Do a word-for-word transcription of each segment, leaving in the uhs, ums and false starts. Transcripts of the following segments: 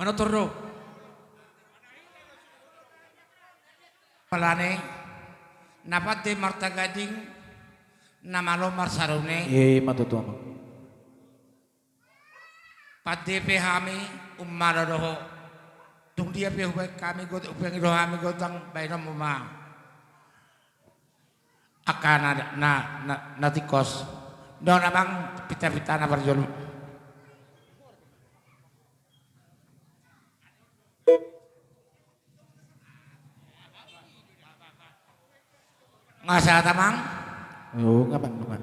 Manortor do. Palane, na pande martagading, na malo marsarune. Ima tutu, Amang. Pande pe hami, ummalo do ho. Tung dia pe hubaen hami got-, hubaen do hami gotang, baenonmu ma. Angka na, na, na, na tingkos. Dong, Amang, pita-pitana parjolo. Nga sahat, Amang? O, nga, Amang, nga.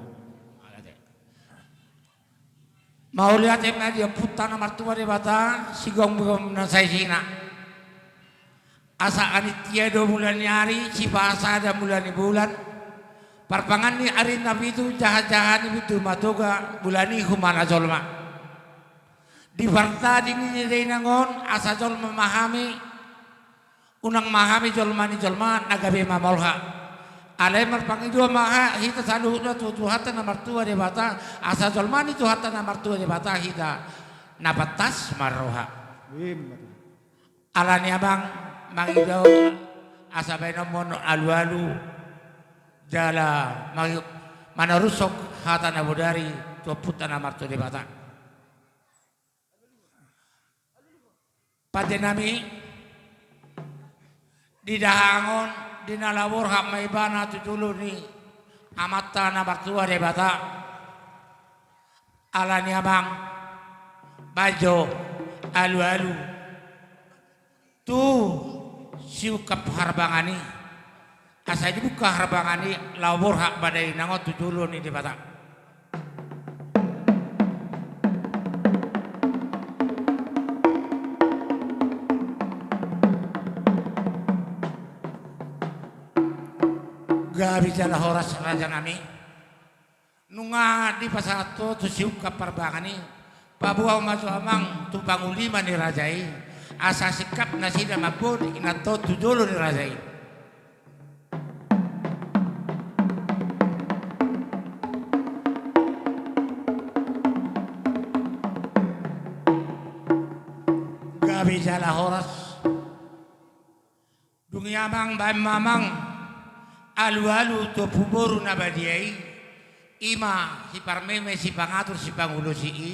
Mauliate ma di Ompunta na martua Debata, sigomgom na saisina. Asa anitia do mula ni ari, sipasada mula ni bulan. Parpangan ni ari na pitu, jahajaha ni pitu matoga, mula ni humana jolma. Di partading ni dainang on, asa jolma ma hami, unang ma hami jolma ni jolma na gabe mamolha. Alai marpangidoan ma hita saluhutna tu Tuhanta na martua Debata, asa jolma ni Tuhanta na martua Debata hita, na pantas marroha. Ima tutu. Alani, Amang, mangido asa baenonmon alualu jala mangi-, manarushon hata na bodari tu Ompunta na martua Debata. Pandenami, di dahahang on, di na laho borhat ma ibana tu jolo ni Amanta na martua Debata. Alani, Amang, baen jo alualu tu siungkap harbangan i. Asa dibuka harbangan i, laho borhat ma dainang on tu jolo ni Debata. Gabe jala horas, rajanami. Nunga dipasahat ho tu siungkap parbangan i, paboa ma jo, Amang, tu panguliman ni raja i, asa singkap nasida mamboan inanta on tu jolo ni raja i. Gabe jala horas. Dung i, Amang, baen ma, Amang, alualu tu ompu boru na badia i, ima siparmeme, sipangatur, sipangulosi i.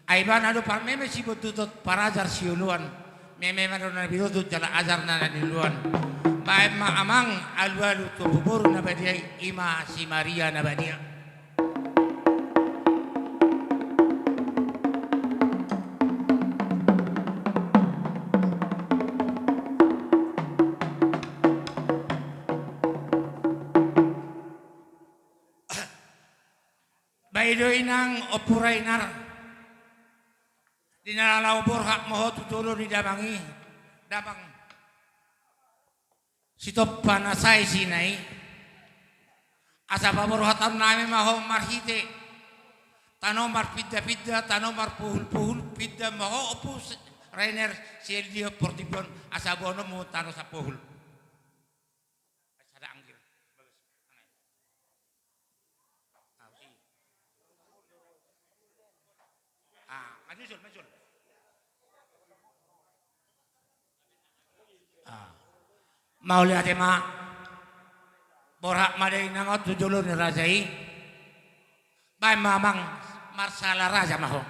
Ai ibana do parmeme sibontuton, parajar sioloan, meme ma do na binoto jala ajar na niluluan. Baen ma, Amang, alualu tu ompu boru na badia i, ima si Maria na badia. Baen do, Inang, Ompu Rainer. Di na laho borhat ma ho tu jolo ni damang i, damang Sitompa na saisina i. Asa paborhatonnami ma ho marhite tano marpindapinda, tano marpuhulpuhul, pinda ma ho, Ompu Rainer, sian dia portibi on, asa boanonmu tano sapuhul. Sada anggir. Ah, maju, Jul, maju, Jul. Ah. Mauliate ma. Borhat ma dainang on tu jolo ni raja i. Baen ma, Amang, marsala raja ma ho.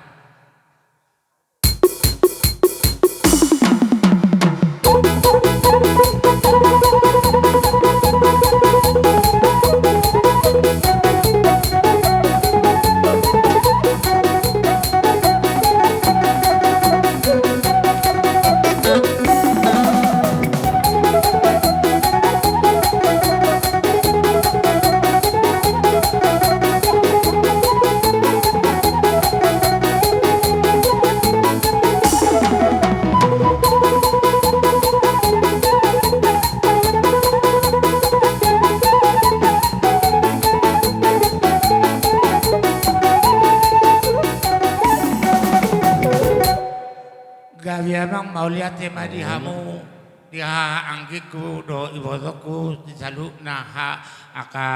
Gabe, Amang, mauliate ma di hamu, di haha anggingku dohot ibotongku, di saluhutna ha-, angka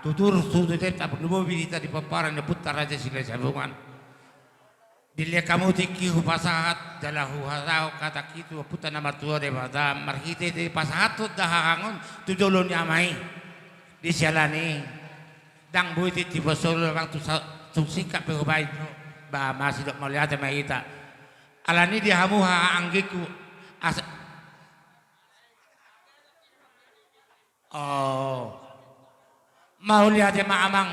tutur sude, taparlumobi hita di pomparan ni ompunta Raja Silahisabungan. Dilehon hamu tingki hupasahat jala huhatahon hata i tu Ompunta na martua Debata marhitehite pasahathon dahahang on tu jolo ni ama i. Di siala ni i ndang boi tintin poso amang tu sa-, tu singkat pe hubaen jo. Ba masidok mauliate ma hita. Alani i di hamu haha anggingku, asa Oh. Mauliate ma amang,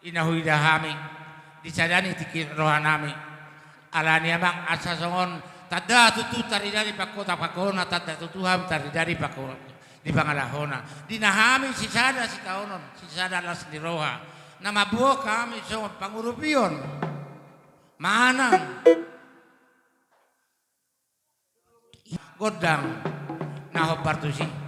i na huida hami di sada ni tingki rohanami. Alani amang, asa songon tanda tutu tarida di pangkota pangkohona, tanda tutu hami tarida di pangko-, di pangalahona. Di na hami sisada sitaonon, sisada las ni roha, na mamboan hami songon pangurupion manang gondang na hombar tusi.